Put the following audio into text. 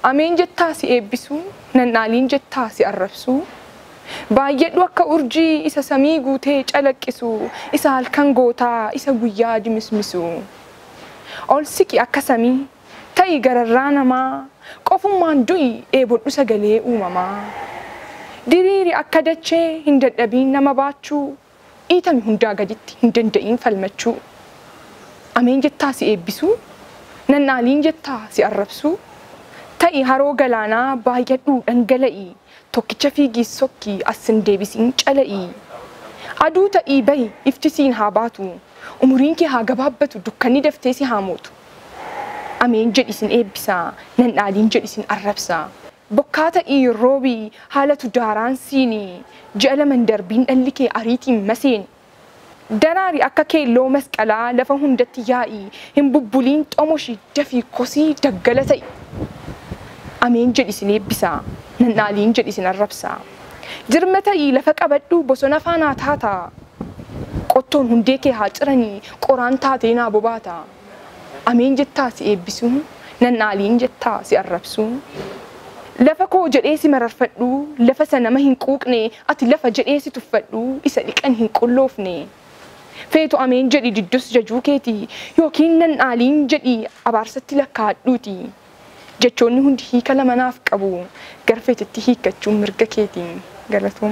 Ameen jettaa si eebbisuu, nan dhaaliin jettaa si arrabsuu. Baay'adhu akka urjii isa samii guutee calaqqisu, isa halkan gootaa, isa guyyaa dimismisu. Ol siqi akka samii, ta'i gararraa namaa, qofummaan du'i dheebodhu sagalee uumamaa. Diriiri akka dachee hin dadhabiin nama baachuu, dhiitami hundaa gaditti hin danda'iin falmachuu. Ameen jettaa si eebbisuu, nan dhaaliin jettaa si arrabsuu. Ta'i haroo galaanaa baay'adhuu dhangala'i, tokkicha fiigis sokki as hin deebisiin cala'i. Aduu ta'ii bahi ifti siin haa baatu, umuriin kee haa gabaabbatu dukkanni daftee si haa mootu. Ameen jedhi sin eebbisaa, nan dhaaliin jedhi sin arrabsaa. Bokkaa ta'ii roobii haalatu daaraan siinii, ji'a laman darbiin dhalli kee ariitiin maseeni. Daraari akka keelloo masqalaa lafa hundatti yaa'i, hin bubbuliin xomoshi dafii kosii daggala ta'i. Ameen jedhi sin eebbisaa, nan dhaaliin jedhi sin arrabsaa. Jirma ta'ii lafa qabadhu bosona faanaa taataa. Qottoon hundee kee haa ciranii qoraan taatee naa bobaata. Ameen jettaa si eebbisuu, nan dhaaliin jettaa si arrabsuu. Lafa koo jedhee si mararfadhu, lafa isa nama hin quuqne, ati lafa jedhee si tuffadhu, isa dhiqan hin qulloofne. Feetu ameen jedhi diddus jajuu keeti, yookiin nan dhaaliin jedhi abaarsatti lakkaa'adhuuti. Jechoonni hundi hiika lamanaaf qabu, garfeetitti hiikkachuun mirga keeti. Galatooma.